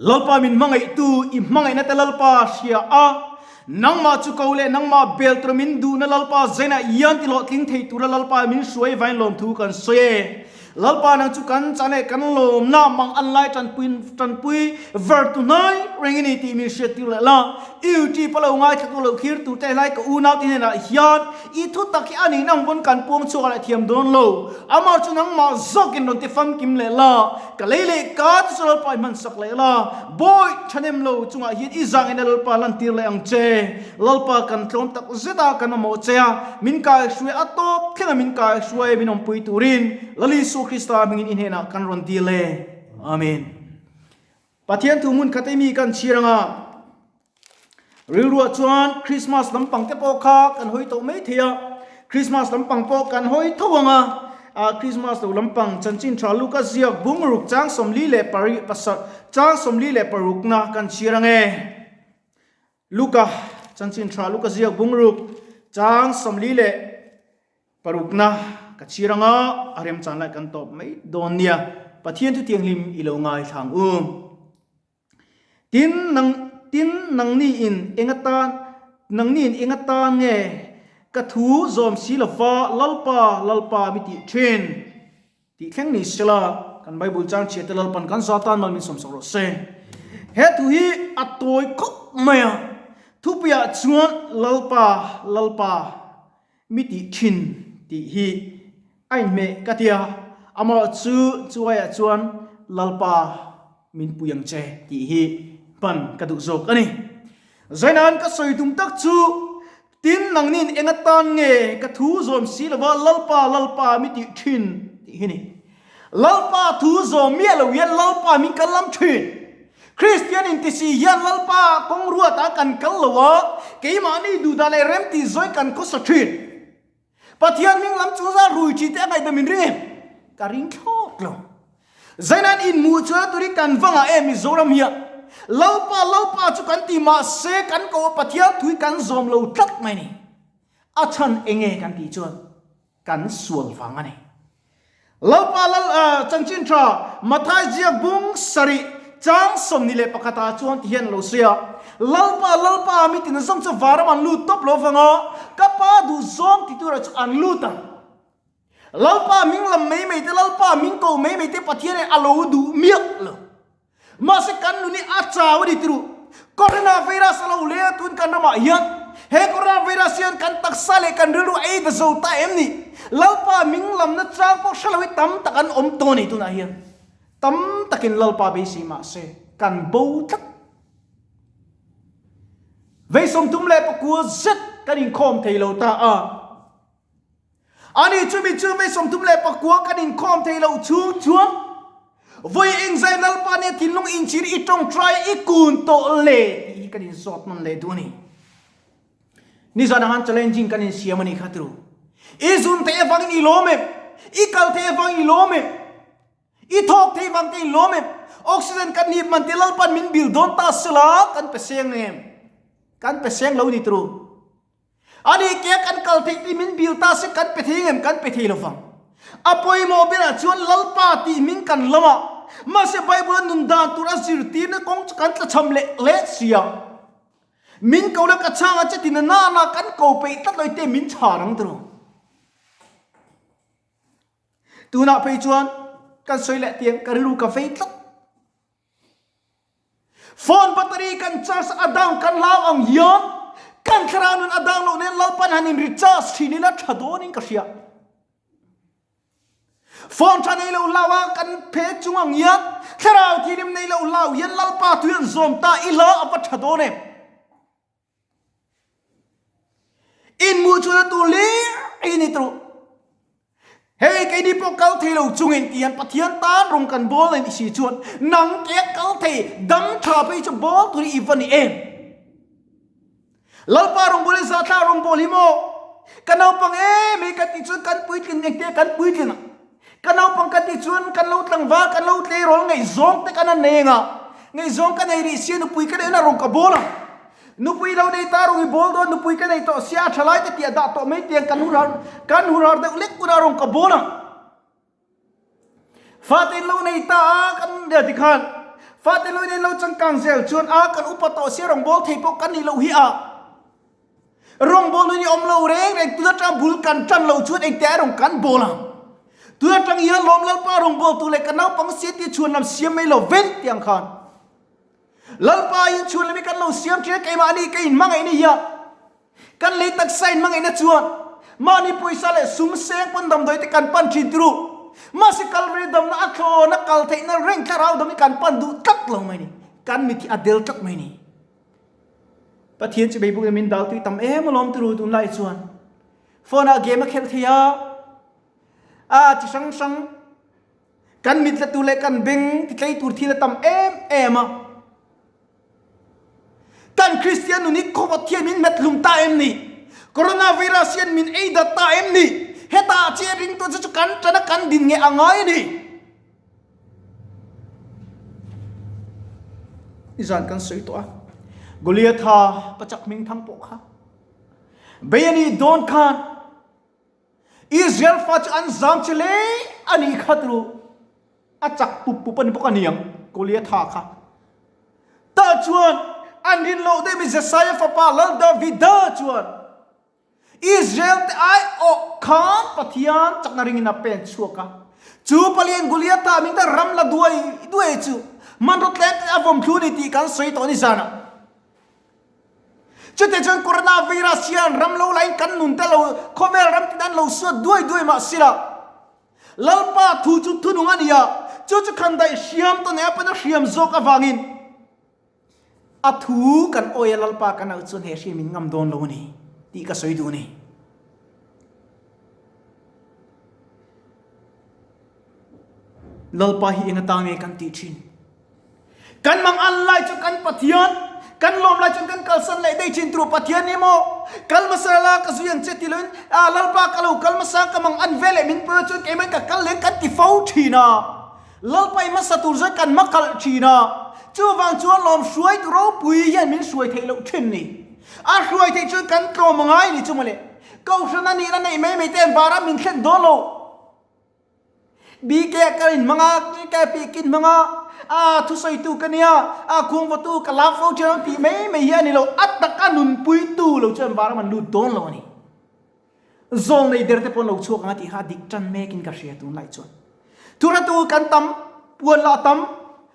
Lalpa min hmangaihtu i hmangaihna te Lalpa hria a, nangmah chu ko leh nangmah bel tura min duhna Lalpa zainah ian ti hlawhtling thei tura Lalpa min hruai vain lawmthu kan sawi e. Lalpa nang chu kan chan leh kan lawmna mang an lai tanpui tanpui ver tu hnai reng i ni tih min hriat tir leh la. U T pa lo ngaithla tu lo thlir tur te helai ka unau te hnenah hian i thu tak hi a nihna ang pawn kan puang chhuak leh thiam dawn lo. Amah chu nangmah zawkin rawn ti famkim leh la. Ka lei leh ka te chu Lalpa i hman sak leh la. Bawi thahnem lo chungah hian i zangin a Lalpa lantir leh ang che. Lalpa kan tlawm tak zet a, kan mamawh che a, min kaihruai a tawp thleng a min kaihruai min awmpui turin Lal Isua Krista hmingin i hnenah kan rawn dil e. Amen. Pathian thu hmun khat emi kan chhir anga rilruah chuan Christmas lampang te pawh kha kan hawi tawh mai thei a, Christmas lampang pawh kan hawi tho anga Christmas lo lampang chanchin tha Luka ziak bungruk chang 46 chang 46 na kan chhir ange. Luka, chanchin tha Luka ziak bungruk chang 46 na ka chhir anga a remchan lai kan tawp mai dawn nia. Pathian thu thianghlim i lo ngaithlang u. Tin, nang, tin, nangni in eng atan, nangni in eng atan nge ka thu zawm si lova Lalpa, Lalpa mi tih thin? Tih thleng ni sela, kan Bible chang chhiate Lalpan kan za tan mal min sawmsak rawh se. He thu hi a tawi khawp mai a, thupuiah chuan Lalpa, Lalpa mi tih thin tih hi a inhmeh ka ti a, amaherawh chu chuaiah chuan Lalpa min pui ang che tih hi hman ka duh zawk a ni. Zaina'n ka sawi tum tak chu Tin, nangnin eng atan nge ka thu zawm si lova Lalpa, Lalpa mi tih thin tih hi ni. Lalpa thu zawm miah lo hian Lalpa min kal lam thin. Kristian in ti si hian Lalpa kawng ruatah kan kal lo a, keimahni duhdah leh rem tih zawi kan khawsa thin. Pathian hming lam chu za rui thin te a ngaihdam in ring em? Ka ring thlawt lo. Zainan inhmuh chuan turin kan va ngah em Mizoram hian? Lalpa, Lalpa chu kan ti mahse kan koh Pathian thui kan zawm lo tlat mai ni. A chhan enge kan tih chuan kan sual vang a ni. Lalpa Lal chanchin tha Mathai ziak bung sarih chang 21 ah chuan ti hian a lo sawi a, Lalpa, Lalpa mi tina zawng chu varam an lut tawp lo vang a, ka pa duh zawng ti tura chu an lut ang. Lalpa ming lam mai mai te, Lalpa ming ko mai mai te Pathian in a lo duh miah lo. Mahse kan nun hi a chau a ni tiru. Corona virus a lo leng a tun kan ramah hian he corona virus hian kan taksa leh kan rilru a ei ta zo ta em ni? Lalpa ming lamna chang pawh hre lo hi tam tak an awm tawh a ni tunah hian. Tam takin Lalpa beisei mahse kan bo tlat. Vei 34 zet kan inkhawm thei lo ta a. Ani chumi chu vei 39 kan inkhawm thei loh chhung chuan vawi engzai Lalpa nia thinlung inchhir i tawngtai i kun tawh le tih hi kan inzawt nawn leh duh a ni. Nizan ang han challenging kan insiam a nih kha turu. I zun theih avangin i lawm em? I kal theih avangin i lawm em? I thawk thei vang te in lawm em? Oxygen kan hip man te Lalpan min bil dawn ta sela kan pe seng em? Kan pe seng lo ni turu. A nih ke kan kal theih tih min bil ta se kan pe thei ngem kan pe thei lo vang. A pawimawh berah chuan Lalpa tih min kan lam a, mahse Bible a nun dan tur a zirtirna kawng chu kan tlachham leh leh si a. Min ko la ka chhang a che tina nana kan ko peih tlat lo i te min chhan ang tiraw. Tunah phei chuan kan sawi leh tiang ka rilru ka vei tlat. Phone battery kan charge a down kan hlau ang hian kan thlarau nun a down loh nen Lalpan han in recharge thin ila tha dawn in ka hria. Phone tha nei lo hlau a kan phe chung ang hian thlarau thirim nei lo hlau hian Lalpa tui an zawm ta ila a va tha dawn em. Inhmuh chuan a tur hlir hi ni tawh. Hei keini pawh kal thei lo chungin ti hian Pathian tan rawng kan bawl a nih si chuan nang ke kal thei dam tha phei chu bawl tur hi i va ni em? Lalpa rawngbawl hi zahthla rawngbawl hi maw? Ka naupang em hei ka tih chuan kan puitlin engte kan puitlin a. Ka naupang ka tih chuan kan lo tlangval kan lo tleirawl ngaihzawng te kan a nei anga ngaihzawng ka nei rih sia nupui ka neihna rawng ka bawl ang. Nupui lo nei ta rawng i bawl dawn nupui ka nei tawh sia a tha lai te tih a dah tawh mai tiang kan hur har kan hur har deuh lek una rawng ka bawl ang. Fate in lo nei ta a kan nia tikhan. Fate lui nen lo changkang zel chuan a kan upa tawh sia rawngbawl thei pawh kan nih loh hi a. Rawngbawl nun hi awm lo reng reng tun atang bul kan tan lo chuan engte ai rawng kan bawl ang. Tun atang hian lawm Lalpa rawngbawl tur leh ka naupang sia tia chhuan lam siam mai lo ven tih ang khan. Lalpa in chhuan lam hi kan lo siam thin a keimahni ka inhmangaih ni hian kan lei taksa inhmangaihna chuan mahni pawisa leh sum seng pawn damdawi te kan pan thin turu. Mahse Kalvari damna a thlawn a kal theihna reng thlarau dam hi kan pan duh tlat lo mai ni. Kan mit hi a del tlat mai ni. Pathian chu beibuk in min dal tui tam em alawm turu tunlai chuan phone ah game a khelh thei a, a chi hrang hrang kan mit la tur leh kan beng ti tlei tur thil a tam em em a. Kan Kristian nun hi khaw Pathian min hmet hlum ta em ni? Coronavirus hian min ei dat ta em ni? Hetah chiah ringtu chu chu kan tan a kan din nge a ngai a ni. Nizan kan sawi tawh a, Goliatha pachak hming thang pawh kha bei a nih dawn khan Israel fa chu an zam che hle a nih kha turu a chak pup pup a ni bawk a niang Goliatha kha. Tah chuan an rin loh deuh mi Jesaia fapa Lal Davida chuan Israel te aiawh khan Pathian chakna ringin a pen chhuak a. Chu palian Goliatha min ta ram la duai duai chu hmanraw tlem te a vawm thlu ni tih kan sawi tawh ni zanah. Chutah chuan coronavirus hian ram lo lain kan nun te lo khawvel ram tin an lo suat duai duai mah sila Lalpa thu chu thunung a ni a, chu chu khandaih hriam tawn eng pawn a hriam zawk avangin A thu kan awi a Lalpa kan auh chuan he hri min ngam dawn lo a ni tih ka sawi duh a ni. Lalpa hi eng ata nge kan tih thin? Kan mang an lai chu kan Pathian, kan lawm lai chuan kan kalsan leh daih thin turu Pathian ni maw? Kal hmasa la ka zui ang che ti loin a Lalpa ka lo kal hmasa ka mang an ve leh min pawh chuan keimah ka kal leh kan ti fo thin a. Lalpa i hmasa tur zawk kan hma kalh thin a, chuvang chuan lawm hruaitu ropui hian min hruai theih loh thin ni. A hruai theih chuan kan tlawm a ngai ni chu mawle. Kohhran a nihna neih mai mai te an varah min thlen dawn lo. BK ah ka inhmang a, KKP ka inhmang a, a thusawitu ka nia, a khuangvawtu ka lak fo thin ang tih mai mai hi a ni lo. A taka nunpuitu lo chuan varah an lut dawn lo a ni. Zawl nei der te pawh an lo chhuak ang a tih kha a dik tan mek in ka hria tunlai chuan. Thuratu kan tam, puan lah tam,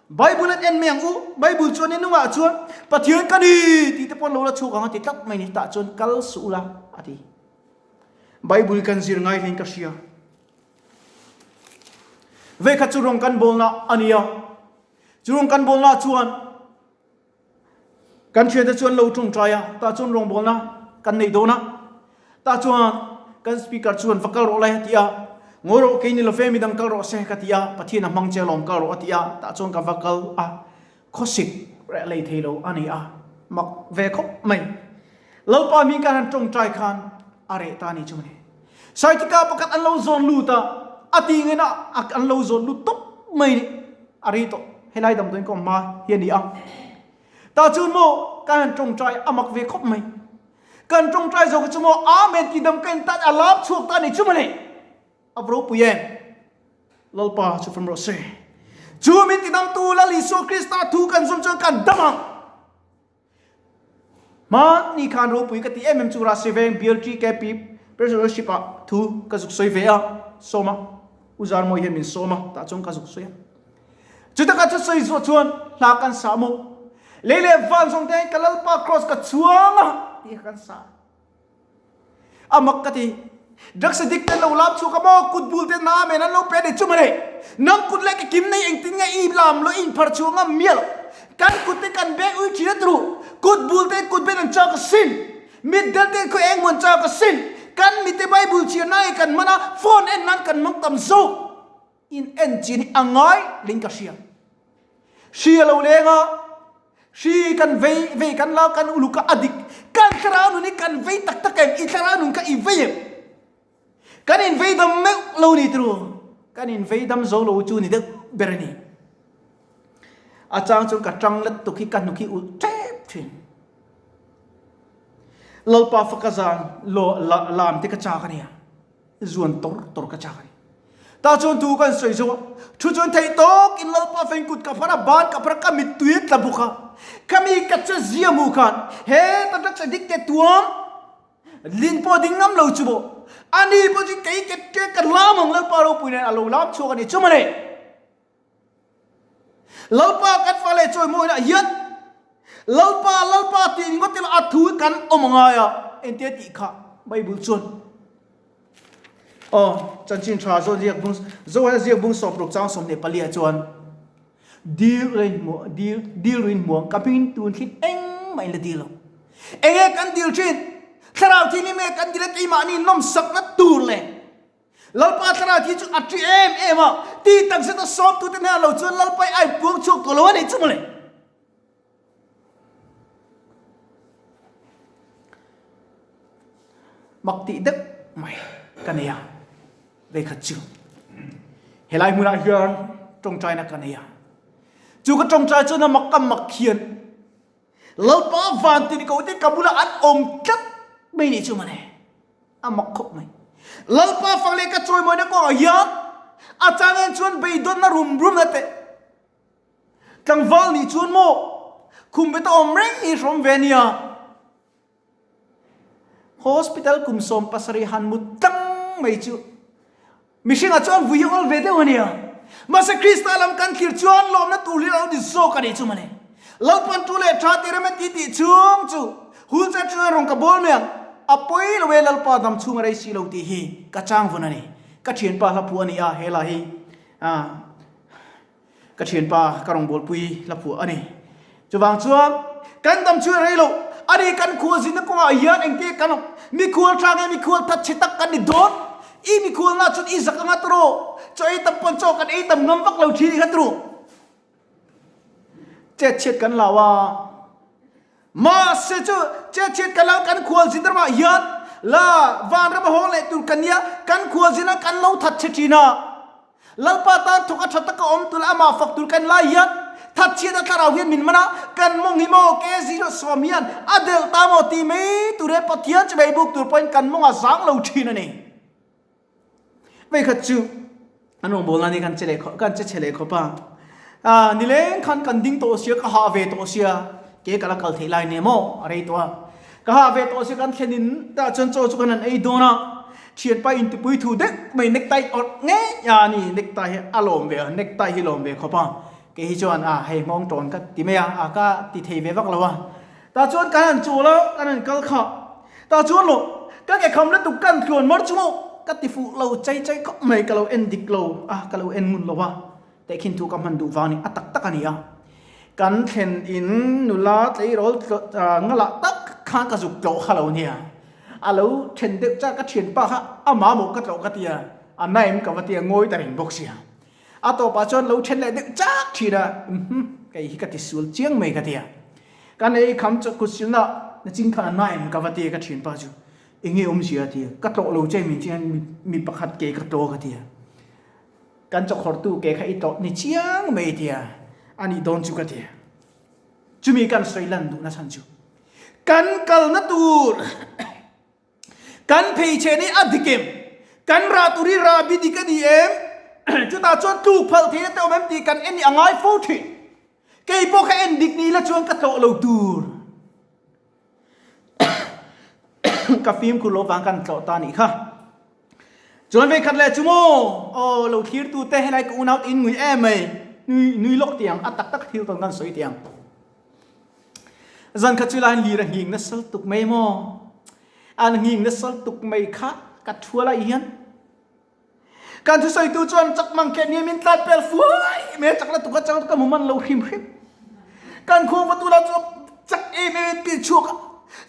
Bible an en mai ang u, Bible chuan i nungah chuan Pathian ka ni tih te pawh an lo la chhuak ang a ti tlat mai ni tah chuan kal suh ula a ti. Bible kan zir ngai hlein ka hria. Vekhat chu rawng kan bawlna a ni a, chu rawng kan bawlna chuan Kan thiante chuan lo tawngtai a, tah chuan rawngbawlna kan nei dawn a, tah chuan kan speaker chuan va kal rawh lai a ti a, ngawi rawh kei ni lo ve midang kal rawh se ka ti a, Pathian a hmang che alawm kal rawh a ti a, tah chuan ka va kal a, khawsik reh lei thei lo a ni a, mak ve khawp mai. Lalpa hming kan han tawngtai khan a reh ta a ni chu mawni. Saitika pakhat an lo zawn lut a, a ti ngei na an lo zawn lut tawp mai ni, a ri tawh. Helai damdawiin ka awm hma hi a ni a. Tah chuan maw kan han tawngtai a mak ve khawp mai. Kan tawngtai zawk hi chu maw Amen tih dam ka en tan a lap chhuak ta a ni chu mawni. A va ropui em? Lalpa chu fam rawh se. Chu min tidamtu Lal Isua Krista thu kan zawm chuan kan dam ang. Hmanni khan ropui ka ti em em chu Rasi Veng BLTKP Presidentship ah thu ka zuk sawi ve a, sawm a, U Zarmawi hian min sawm a, tah chuan ka zuk sawi a. Chutaka chu sawi zuah chuan hla kan sa maw? Lei leh van zawng te hian ka Lalpa Kraws ka chhuang a tih kha kan sa. A mak ka ti. Drugs addict te lo lap chhuak a maw? Kut bul te na men an lo pe a ni chu mawle. Nang kut leh ka kim nei engtin nge i lam lo in phar chhuah ngam mial. Kan kut te kan bek ui thin a turu. Kut bul te kut ben an chak a sin. Mit del te khaw eng maw an chak a sin. Kan mite Bible chhiar na nge kan hman a, phone en nan kan hmang tam zawk. In en chin hi a ngai ling ka hria. Hri a lo leng a, hri kan vei vei kan la kan uluk a a dik. Kan thlarau nun hi kan vei tak tak em? I thlarau nun kha i vei em? Kan in vei dam meuh lo ni turu. Kan in vei dam zo lo chu ni deuh ber a ni. A chang chuan ka tang let tuk hi ka hnuk hi ulh tep thin. Lalpa faka zan lo lam te ka chak a nia. Zuan tor tor ka chak a ni. Tah chuan thu kan sawi zo a, thu chuan theih tawk in Lalpa feng kut ka phar a, ban ka phar a, ka mittui a tla bawk a. Khami ka che zia hmuh khan he ta drugs addict te tuam lin pawh ding ngam lo chu maw? Ani pawh chu kei ke ke ka lam ang Lalpa ropui nen a lo lam chhuak a ni chu mawle. Lalpa kan fa leh chawimawina hian Lalpa Lalpa tih ringawt ila a thu hi kan awm a ngai a, engtia tih kha Bible chuan aw chanchin tha zawn ziak bung Zohana ziak bung sawmruk chang 24 ah chuan dil rein hmuh dil dil ruin hmuang ka hmingin tun thlin engmah in la dil lo. Enge kan dil thin? Thlarau thianghlim nge kan dil a keimahni nawmsakna tur leh Lalpa thlarau thi chu a ṭi em em a, ti takzet a sawmtute hnenah lo chuan Lalpa i ai puang chhuak tawh lo a ni chu mawle. Mak tih deuh mai ka nei a, veikhat chu helai hmunah hian ṭawngṭaina ka nei a, chu ka ṭawngṭai chuan a mak ka mak hian Lalpa van ti ni ko te ka bulah an awm tlat mai ni chu mawle. A mak khawp mai. Lalpa fak leh ka chawimawina kawngah hian a chang en chuan beidawnna rum rum na teh. Tlangval nih chuan maw khum bet a awm reng hi hrawm ve nia. Hospital kum 17 han mut tlang mai chu Mihringah chuan vui hi awl ve deuh a nia. Mahse Krista lam kan thlir chuan lawmna tur hi a lo ni zawk a nih chu mawle. Lalpan tu leh tha tih rem a ti tih chhung chu wheelchair chuan rawn ka bawl mai ang. A pawi lo e Lalpa dam chhung a rei si lo tih hi ka chang vun a ni. Ka thianpa hla phuah a ni a, he la hi ah. Ka thianpa ka rawngbawlpui la phuah a ni. Chuvang chuan kan dam chu a rei lo. A ni kan khual zinna kawngah hian engte kan awm? Mikhual tha nge mikhual that chhe tak kan ni dawn? I mikhualna chuan i zak anga tawrh? Chaw ei tam pawn chaw kan ei tam ngam vak lo thin i kha tawrh? Chet chhiat kan lau a. Mahse chu chet chhiat kan lau kan khual zin ramah hian la vanram a hawng leh tur kan nia kan khual zina kan lo that chhe thin a. Lalpa tan thawk a tha taka awm tur leh amah fak tur kan lai hian thatchhiat a thlarau hian min man a, kan mawng hi maw K07 hian a delh ta maw tih mai tur he Pathian chu bei buk tur pawhin kan mawng a zang lo thin a ni. Veikhat chu an rawngbawlna ni kan che leh kan che chhe leh khawp a, ah nileng khan kan ding tawh sia ka hah ve tawh sia ke ka la kal theih lai nia maw a rei tawh a, ka hah ve tawh sia kan thlen in tah chuan chaw chu kan han ei dawn a, Thianpa intipui thu deuh mai necktie awrh ngei a ni, necktie hi a lawm ve a, necktie hi lawm ve khawp a, kei hi chuan a hei nghawng tawn ka ti mai a, a ka ti thei ve vak lo a, tah chuan kan han chawl a, kan han kal kha, tah chuan lawh ka ke kham lutuk kan tluan mar chu maw ka ti fuh lo chai chai khawp mai, ka lo en dik lo a, ka lo en ngun lo a. Tehkhin thu ka hman duh vang ni a tak tak a ni a. Kan thlen in nula tleirawl ngalah tak khan ka zuk tlawh kha lo nia. A lo then deuh char ka thianpa kha a mamawh ka tlawh ka tia, a na em ka va tia ngawi ta reng bawk sia. A tawpah chuan lo then leh deuh chak thin a, umm kei hi ka tisual chiang mai ka tia. Kan ei kham chu kut silna na ching khan a na em ka va tia ka thianpa chu enge awmzia a tia, ka tlawh lo che min chian mi pakhat ke ka tlawh ka tia. Kan chawkhawrtu ke kha i tlawh ni chiang mai tia a nih dawn chu ka ti. Chumi kan sawi lan duhna chhan chu kan kalna tur kan pheichhen hi a dik em? Kan rah tur hi rah bi dik a ni em? Chutah chuan tluk phalh theihna te awm em tih kan en hi a ngai fo thin. Kei pawh kha en dik ni ila chuan ka tlawh lo tur. Ka fimkhur lo vang kan tlawh ta nih kha. Chuan vei khat leh chu maw? Aw lo thlir tu te helai ka unau te in ngui em mai. Nui nui lawk tiang a tak tak thil tawn kan sawi tiang. Zan khat chu lai lir a nghing nasal tuk mai maw? An nghing nasal tuk mai kha ka thua lai hian. Kan thusawitu chuan chak mang keh nia min tlan pel fuai mai a, chak la tuk a chang ka hmu man lo hrim hrim. Kan khuang va tu la chu chak em em in pil chhuak a,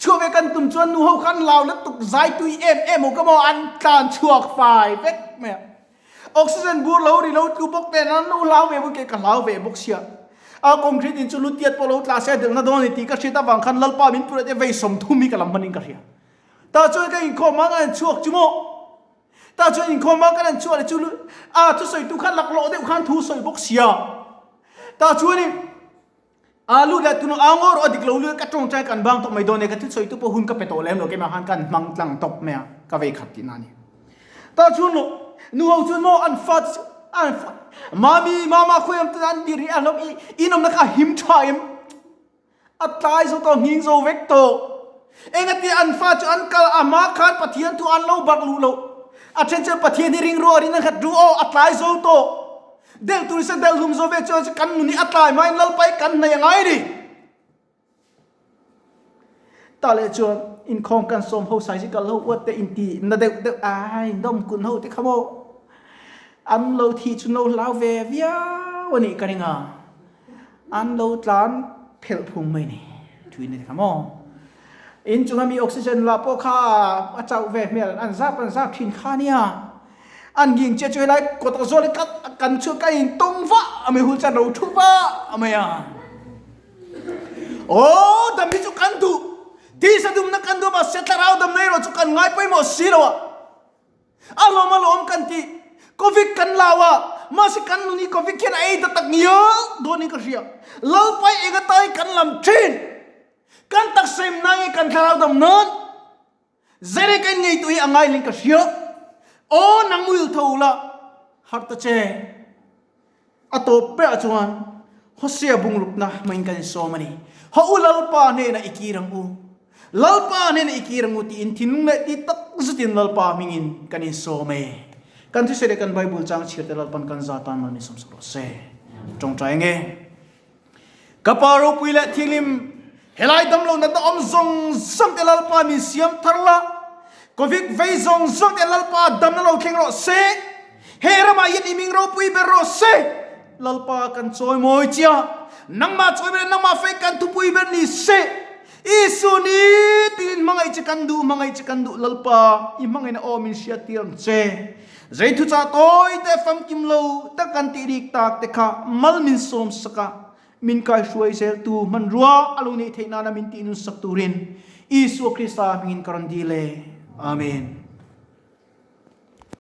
chhuak ve kan tum chuan nu ho khan lau la tuk zai tui em em ho ka maw an tlan chhuak fai vek mai a. Oxygen bur lo ri lo tlu bawk nen an lo hlau ve bawk ke ka hlau ve bawk sia. A concrete in chu lu tiat pawh lo tla se a delhna dawn a ni tih ka hriat avang khan Lalpa min purh a te vei 30 hi ka lam hman in ka hria. Tah chuan ka inkhawm a ka han chhuak chu maw. Tah chuan inkhawm a kan han chhuah leh chu a thusawitu khan laklawh deuh khan thu sawi bawk sia. Tah chuanin a lut leh tunu a ngaw rawh a dik lo lut ka tawngtai kan bang tawh mai dawn e ka thusawitu pawh hun ka pe tawh lem lo keimah khan kan hmang tlang tawp mai a ka vei khat tihna a ni. Tah chuan lawh. Nu ho chuan maw an fa te chu an fa Mami, mama khawi awm te an dir hi a hlauh i in awmna kha a him tha em? A tlai zo tawh, nghing zo vek tawh. Engati an fa chu an kal a hma khan Pathian thu an lo barh luh loh. A then chuan Pathian hi ring ruah rin an khat ru aw, a tlai zo tawh. Delh tur se delh hlum zo ve chuan kan nun hi a tlai hmain Lalpa hi kan hnaih a ngai ni. Tah leh chuan inkhawm kan sawm ho sai kal ho uat te inti na deuh deuh ai dawm kun ho te kha maw an lo thih chu no hlau ve viau a nih ka ring a, an lo tlan phelh phung mai ni thuin a ti kha maw. In chunga mi oxygen lah pawh kha a chauh ve hmel an zap an zap thin kha nia. An nghing che chu helai kawt a zawl hi kan chhuak ka intawng vah a mai hul chuan ro thu vah a mai a. Aw, dam hi chu kan duh. Tisa dumna kan duh mahse thlarau damna erawh chu kan ngai pawimawh si lo a. A lawm a lawm kan ti. Covid kan lau a, mahse kan nun hi Covid khian a ei ta tak ngial dawnin ka hria. Lalpai eng atai kan lam thin. Kan taksa im na nge kan thlarau dam nan. Zere ka in ngei tu hi a ngai hleng ka hria. Aw, nang muhil tho la, harh ta che. A tawp berah chuan Hosea bungrukna hmangin kan insawm a ni. Haw u Lalpa hnenah i kir ang u. Lalpa hnenah i kir ang u tiin thinlung leh ti tak zetin Lalpa hmingin kan insawm e. Kan thusawi leh kan Bible chang chhiar te Lalpan kan za tan mal min sawmsak rawh se. Tawngtai ang e. Ka Pa ropui leh thianghlim, helai damlo natna awm zawng zawng te Lalpa min siam thar la, Covid vei zawng zawng te Lalpa damna lo thleng rawh se, he ramah hian i ming ropui ber rawh se, Lalpa kan chawimawi che a, nangmah chawimawi leh nangmah fei kan thupui ber ni se, Isu ni tiin hmangaih che kan duh, hmangaih che kan duh Lalpa, i hmangaihna aw min hriattir ang che. Zei thuchah tawi te famkim lo tak kan tih rik tak te kha mal min sawm sak a, min kaihruai zeltu hmanrua a lo neih theih nana min tih nun sak turin Isua Krista hmingin ka rawn dil e. Amen.